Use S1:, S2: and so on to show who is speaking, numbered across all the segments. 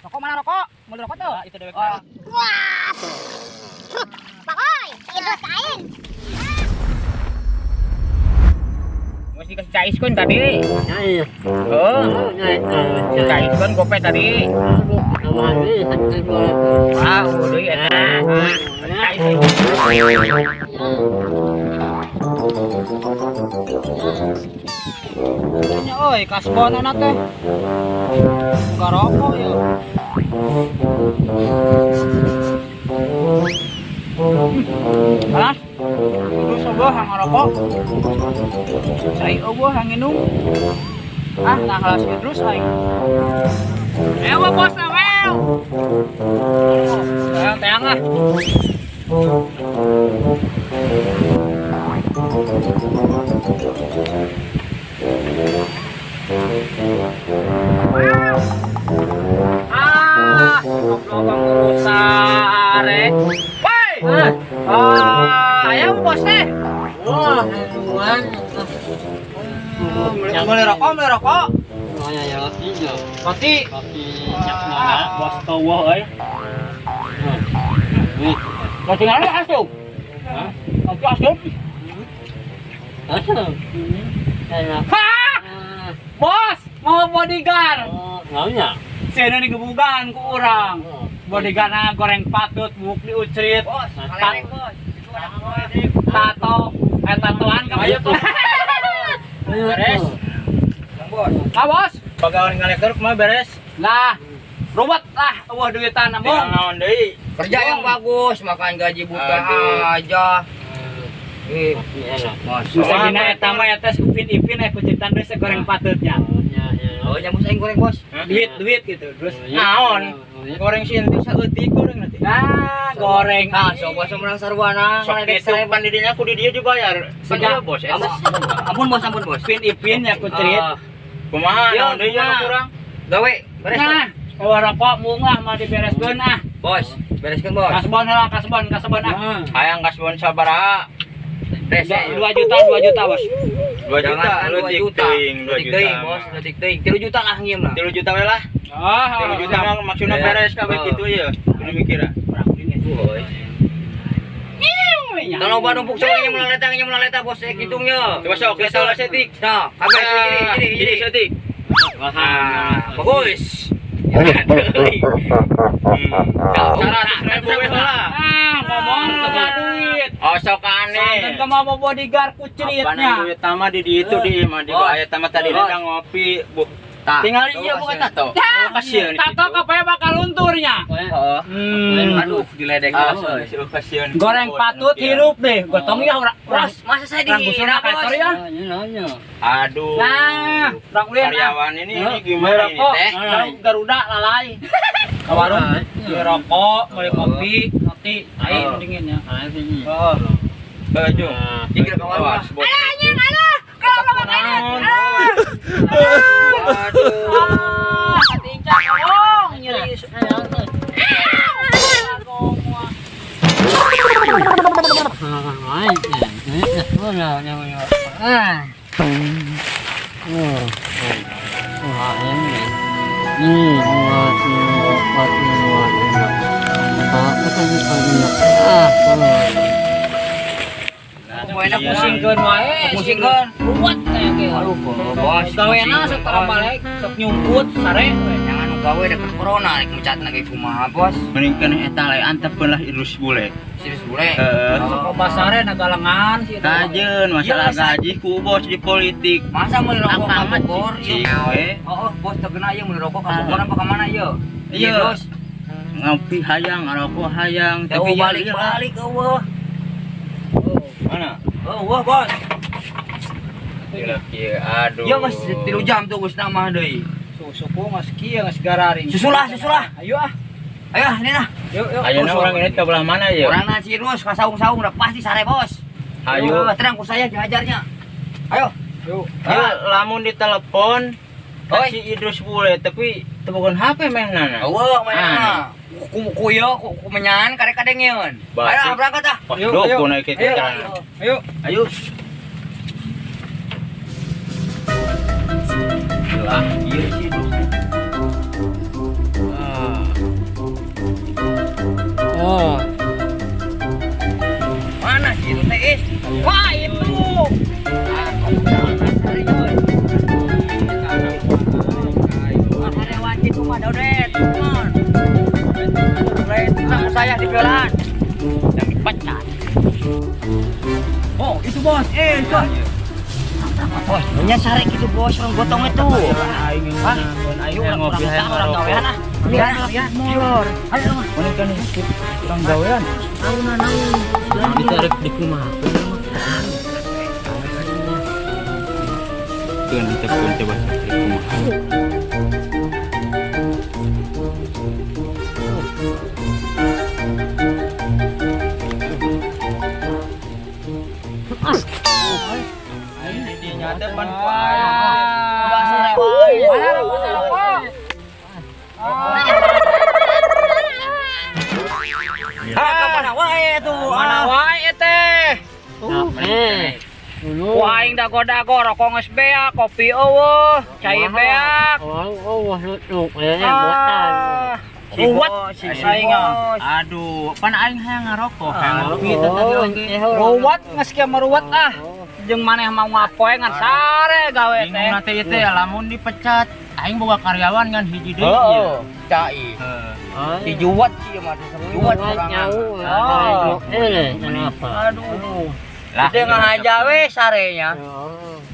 S1: Rokok mana rokok? Mau rokok tuh?
S2: Itu dewek.
S1: Oh.
S3: Pakoy, Idrus kain.
S1: Mesti kasih caiskeun tadi. Oh, caiskeun gope tadi. Ah, deui eta. Cais.
S2: Nya euy, kasbon teh. Enggak rokok ya. Alas. Terus eueuh hang ngarokok. Cai eueuh hang nginum. Ah, nah kelas terus aing. Ewa bos na wew. Teang teang ah. Ah, goblok ngurusare. Woi. Ah, aya bos teh.
S4: Wah,
S2: Beli rokok, beli rokok. Roti.
S4: Bos tawa euy.
S1: Roti ngaran asup. Roti asup.
S2: Hah? Bos, mau bodyguard. Sini digebugan ku urang. Bodyguard na goreng patut, buk diucrit.
S1: Bos, kaleng bos. Itu ada
S2: Tato, tatoan kamu.
S4: Ayo tuh.
S1: Beres. Bos.
S2: Ah, bos.
S4: Pegawai ngalektor kumaha beres?
S2: Lah, ruwet lah eueuh duitan
S4: Tinggal
S2: embung.
S4: naon deui?
S1: Kerja yang bagus, makan gaji buta aja. Eh, bos.
S2: Bisa dina eta mah eta si Upin Ipin kucitan deui goreng patutnya.
S1: Oh, nyambung saya goreng, bos.
S2: Duit-duit gitu. Terus
S4: Naon? Goreng sieun teh saeutik goreng nanti.
S2: Nah, goreng.
S1: Nah, so bos menang sarwana,
S4: Sok
S1: ngeledek
S4: itu pan didinya ku di dia dibayar. Pan
S2: Sejak-
S4: dia bos eta.
S1: Ampun bos, ampun bos.
S2: Upin Ipin ya kucerit.
S4: Kumaha
S1: Yo,
S4: naon deui
S1: kumaha?
S4: anu kurang?
S1: Gawe, beres.
S2: Nah, eueuh rokok mungah mah dibereskeun ah.
S1: Bos, bereskeun bos.
S2: Kasbon heula, kasbon, kasbon ah.
S4: Hayang kasbon sabaraha?
S1: Beres.
S2: 2 juta, 2 juta, Bos.
S4: 2 juta,
S1: 2
S4: leutik
S1: juta.
S4: teuing, 2
S1: Leutik
S4: juta.
S1: teuing, bos, leutik teuing. 3 juta lah ngiem lah.
S4: 3 juta we lah.
S2: Ah,
S4: 3 juta mah maksudna beres kabeh kitu ya. Kudu mikir ah.
S1: Tolong ba numpuk soalnya yang melaleta, yang melaleta bos, saya hitungnya.
S4: Coba sok, letal setik.
S1: Nah, kabeh gini, gini, gini.
S4: Setik.
S1: Ah, bagus.
S4: 100 ribu we heula.
S2: Ah, ngomong teu duit.
S4: Oh, sok aneh.
S2: Santen ke mau bodyguard
S4: Apaan
S2: kuceritnya.
S4: duit tama di itu di mah di
S1: Bos.
S4: aya tama tadi
S1: Bos.
S4: da ngopi. Bu.
S1: Tah.
S4: Tinggal iya bukan tato. Kasihan.
S2: Tato kapaya bakal lunturnya.
S1: Heeh. Aduh, diledek
S4: Ah,
S1: bos.
S4: kasihan.
S2: Goreng patut hirup deh, gotong ya orang orang
S1: Bos, masa saya
S2: orang
S1: dihina,
S2: busuna
S1: bos?
S2: kantor ya.
S4: Aduh.
S2: Nah, orang ulin ah.
S4: Karyawan ini gimana ini
S2: Rokok,
S4: teh?
S2: Garuda lalai. Ke warung beli rokok, beli kopi, roti, tai dinginnya.
S4: Oh. Baju.
S1: Dikira ke warung lah.
S4: Awas, bos.
S2: Anjing, alah, kalau makanan.
S1: Aduh.
S2: Ah, katincak ngomong nyeri. Pokoknya pusingkeun wae,
S1: Pusingkeun.
S2: Ruwet kayak gitu.
S1: Aduh, bos.
S2: Gawena sok tara balik, sok nyumput sare we.
S1: Jangan nu gawe deket corona rek mecat lagi kumaha, bos.
S4: Mendingkeun eta lae antepkeun lah Idrus bule.
S1: Serius bule.
S4: Heeh.
S2: Sok basare nagalengan sih eta.
S4: Kajeun masalah
S1: Iya,
S4: gaji ku bos di politik.
S1: Masa meuli rokok ka
S4: Amat
S1: Bogor
S4: cicing
S1: ieu?
S4: we.
S1: Oh, bos terkena ieu meuli rokok ka Bogor apa ka mana ieu?
S4: Iya.
S1: Bos.
S4: Ngopi hayang, ngarokok hayang,
S1: Tapi
S4: tapi
S1: balik-balik eueuh.
S4: Mana?
S1: Eueuh, bos.
S4: Gila, aduh.
S1: Ieu geus 3 jam tuh geus nambah deui.
S2: Susuku geus kieu geus gararing.
S1: Susulah, susulah.
S2: Ayo ah.
S1: Ayo, ini nah.
S2: Yuk, yuk.
S4: Ayeuna urang ini ke belah mana ya?
S1: Orang nasi terus ka saung-saung udah pasti sare, bos.
S4: Ayo.
S1: Tenang ku saya dihajarnya. Ayo.
S2: Yuk.
S4: Ya, lamun ditelepon
S1: Oi.
S4: si Idrus bule tapi teu boga HP mehnana.
S1: Eueuh, mana? Ku ku ieu ku, ku menyan karek kadengeun. Ayo berangkat ah.
S4: Pas
S2: Ayo, ayo.
S4: doko naik ke
S2: Ayo.
S4: jalan.
S2: Ayo.
S4: Ayo. Lah, ieu si Idrus. Ah.
S1: Itu mah dodet. Lain sama saya di jalan. Yang dipecat. Oh, itu bos. Eh, itu. Bos, nya sarek itu bos, orang gotong itu. Hah?
S4: Aing
S1: Ayo
S4: ngopi
S1: orang
S4: hayang
S1: orang
S4: ngarokok.
S1: gawean ah. Ya, molor. Ayo mah.
S4: Mana kan urang gawean.
S1: Naon.
S4: Ditarik di kumaha. Tuh nanti coba di kumaha. Aing di dinya teh pan ku aing.
S1: Udah sore wae.
S2: Mana rokok?
S1: Ah, ka mana wae tuh?
S2: Mana wae teh? Ku aing dago-dago rokok geus beak, kopi eueuh, cai beak. Ah, ruwet aing ah.
S4: Aduh, pan aing hayang ngarokok, hayang ngopi teh tadi oge.
S2: Ruwet geus kieu mah ruwet ah. Jeung maneh mau ngapoe ngan sare gawe teh.
S4: Bingung teh ieu teh lamun dipecat, aing boga karyawan ngan hiji deui
S1: Heeh,
S4: ieu.
S1: cai.
S4: Heeh.
S1: Dijuwat sih mah, dijuwat sorangan.
S2: Oh.
S1: Aduh.
S4: Lah,
S1: Itu ngahaja we sarenya.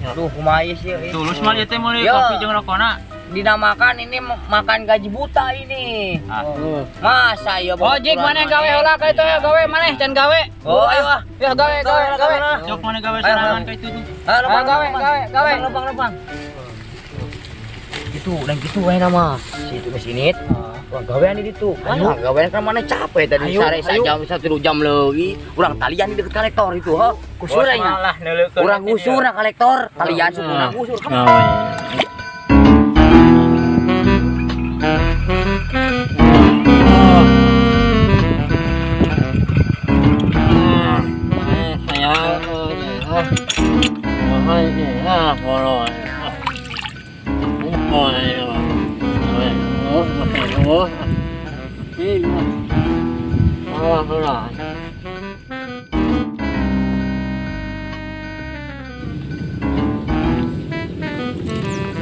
S1: Aduh, kumaha sih euy.
S4: Tulus mah ieu teh meuli
S1: Yo.
S4: kopi jeung rokona.
S1: Dinamakan ini makan gaji buta ini.
S4: Ah.
S1: Masa iya
S2: Oh, jik maneh gawe heula ka itu ya gawe maneh can gawe.
S1: Oh, ayo ah.
S2: Ya gawe gawe gawe.
S4: Cok mana gawe
S1: Ayo,
S4: sorangan
S1: ayo.
S4: ka itu tuh.
S1: Ah, lempang,
S2: Gawe,
S1: lempang.
S2: gawe, gawe.
S1: Lempang, lempang. Itu, dan gitu wae nama. Si itu geus init. Wah, gawean di ditu. Mana gawean kan mana capek tadi
S2: Ayo,
S1: sare
S2: ayo.
S1: sajam satu jam leuwih. Urang talian di deket kolektor itu, ha. Gusur nya.
S4: Malah neuleukeun.
S1: Urang gusur na kolektor, talian sukuna gusur.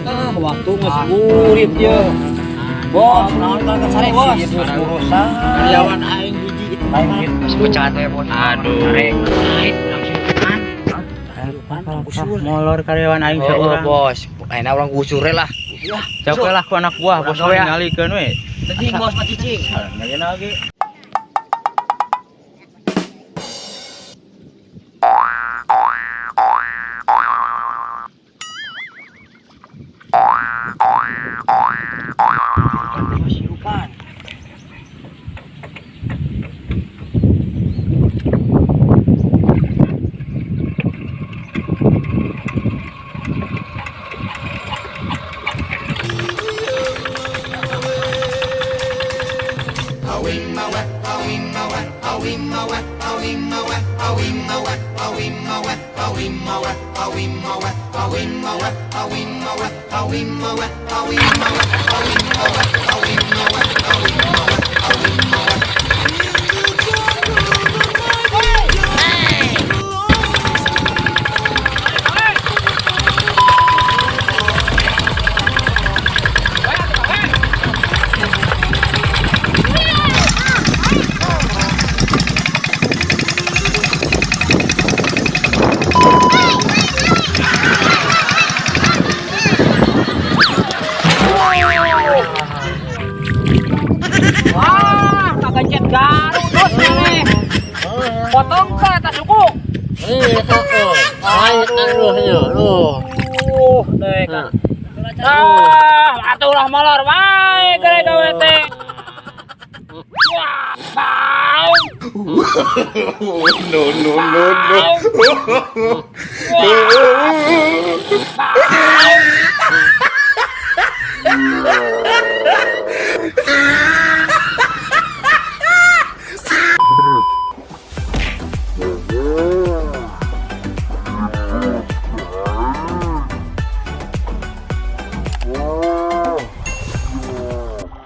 S2: Ah, waktu geus burit ye. Bos, naon kan sare bos.
S1: Urusan.
S4: Karyawan aing hiji itu.
S1: Geus pecat we, bos.
S4: Aduh.
S1: Pahit langsung kan.
S4: Molor karyawan aing
S1: Oh,
S4: saurang.
S1: bos. Ayeuna urang gusur lah.
S4: Capek lah ku anak buah, bos
S1: Urang gawe, ah.
S4: ningalikeun we.
S1: Cicing bos, mah cicing.
S4: Ngalieun lagi.
S1: Bos, hirupan.
S2: Wah, kagencet garuk terus maneh. Potong ke atas suku. Deui ka. Ah, atuh ulah molor wae gere gawe teh. Wah, bau.
S5: No, no, no, no.
S2: Wah, bau.